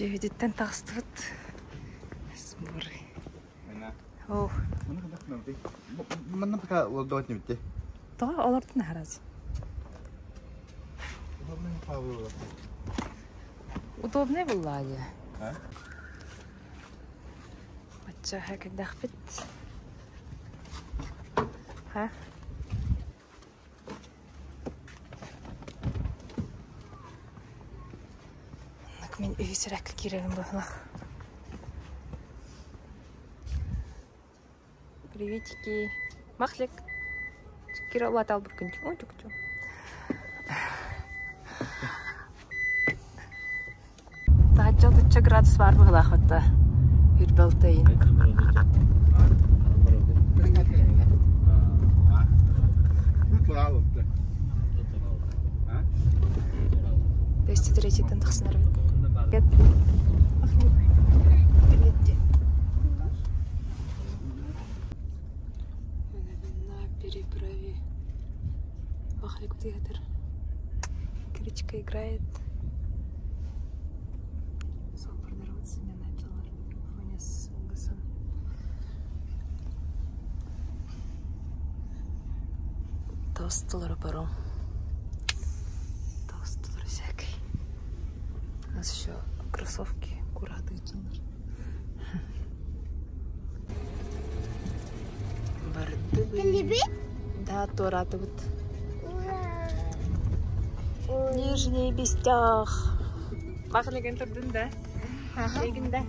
Жевидеттен тағыстыбыт. Сборы. Оу. Mana pakai lodoh ni betul. Tahu olardın herhalde. Удобный влади. Бача هكذا دخفت. ها. Мен үйсірәк керегім болақ. Приветики. Махлик. Кира латал бір күнчі. Ой, түкчі. Тағатча градус бар бұғылақ өтті. Үрбелтейін. 203-ден тақсынар бет. На переправе Махлик театр. Кричка играет. Сопрнерваться не начала. Фоня с угасом. Толстолар паром. Толстолар всякий. У нас еще кроссовки аккуратные. Да, то радует. Нижний бестях. Махлеген турдун да? Леген да?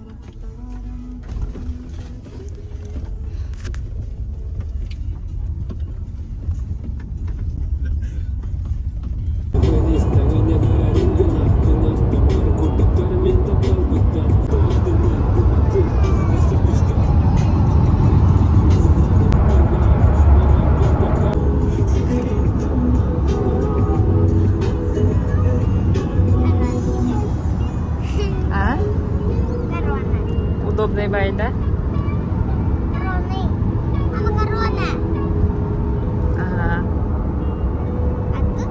Удобная байда? Короны. Мама, корона. Ага. А тут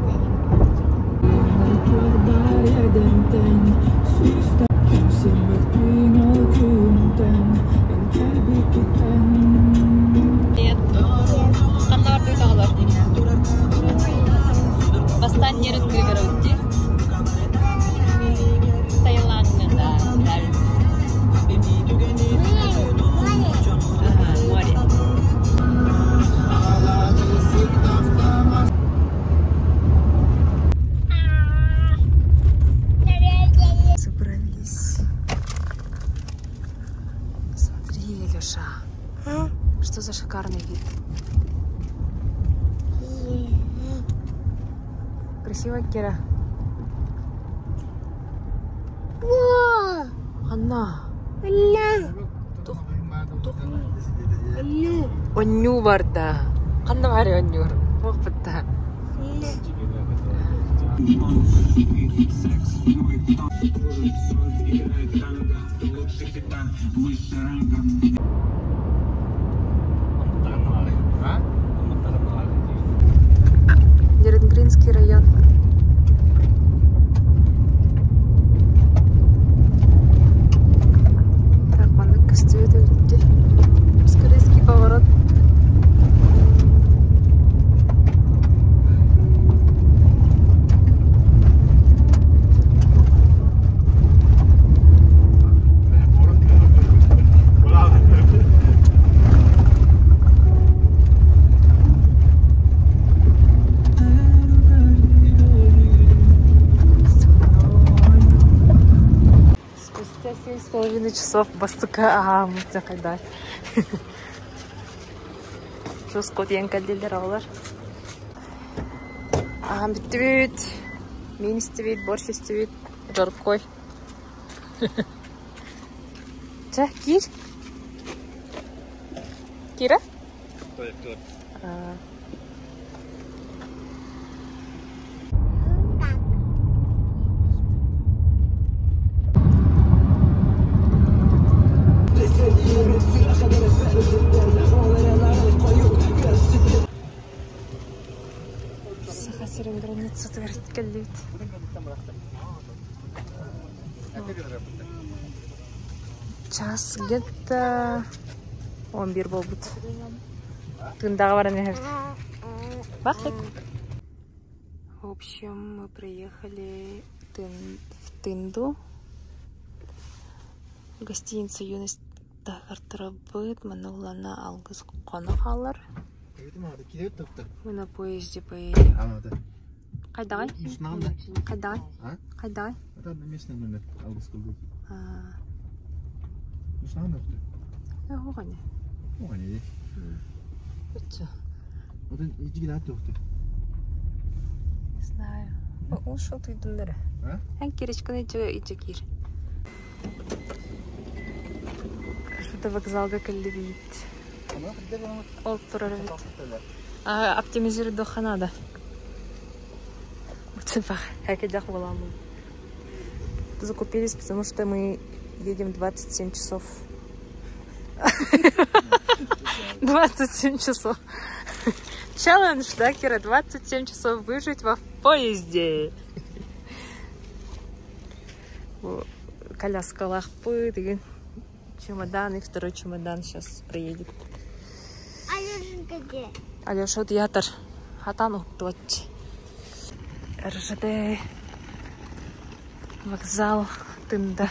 Нет. Кандар дuyduğlar. Bastan yerin kırıverdi. Таиланд'da. Море. Собрались. Смотри, Илюша. Что за шикарный вид? Красиво, Кира? Анна. Онню бар да. Қандай бар онню? Оқ бітті. Деренгринский район. Так, оны көстөйді өтті. Скорейский поворот. Спустя 7,5 часов бастыка мықты қайда. Жосқо деген кәлделер алар. Бітті бейт. Мен істі бейт, борщ істі бейт. Жарып қой. Жа, кир. Кира? Tuh. Сахасерин границу твердит кәлдейт. Час где-то 11 болбут. Тындага баран эхерт. Бахлик. В общем, мы приехали в Тынду. Гостиница «Юность» Тахартарабыт, Манулана, Алгыс, Конахалар. Мы на поезде поедем. Кайдай? Кайдай? Кайдай? Это местный номер Алгыскулду. Хугане. Хугане. Куча. Вот иди гидать тухты. Не знаю. Он шел ты дундара. Эн киречка иди кир. Что-то вокзалга каллевит. Ол турарвит. Оптимизирует до Ханада. Уцепах. Как идях воламу. Закупились, потому что мы едем 27 часов. 27 часов. Челлендж, да, Кира? 27 часов выжить в поезде. Коляска лахпы, чемодан и второй чемодан сейчас приедет. Алёша где? Алёша, вот ятар. Хатану точь. РЖД. Вокзал. Тында.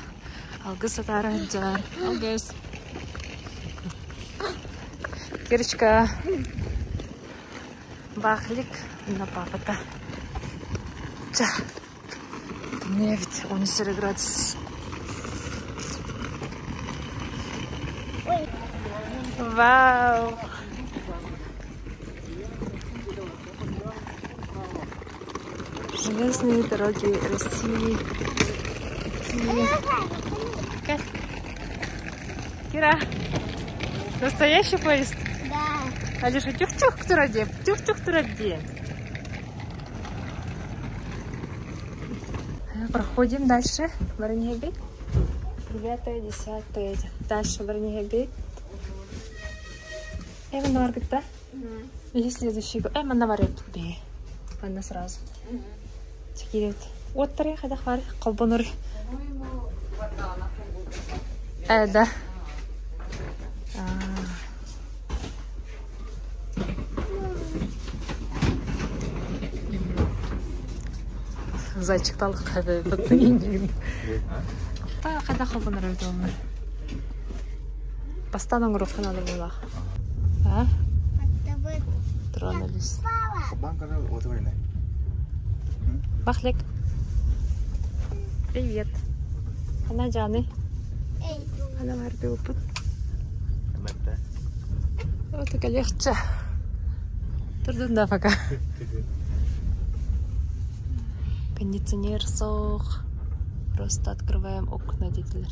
Алгысатара джар. Алгыс. Кирочка. Бахлик на папата. Ча. Нефть. 14 градус. Вау. Железные дороги России. Кира, настоящий поезд? Да. Алиша, тюх-тюх, кто ради? Тюх-тюх, кто ради? Проходим дальше. Варнегебит. 9, 10. Дальше Варнегебит. Эм, на да? И следующий год. Эм, на варит. Она сразу. Теперь вот три хода хвали. Колбонур. Да. Зайчик талык хады. Хода колбонур өйдім. Постаның рух надо было. А? Тронулись. Бахлик. Привет. Она Джаны. Она варит опыт. Вот так легче. Трудно пока. Кондиционер сох. Просто открываем окна, детей.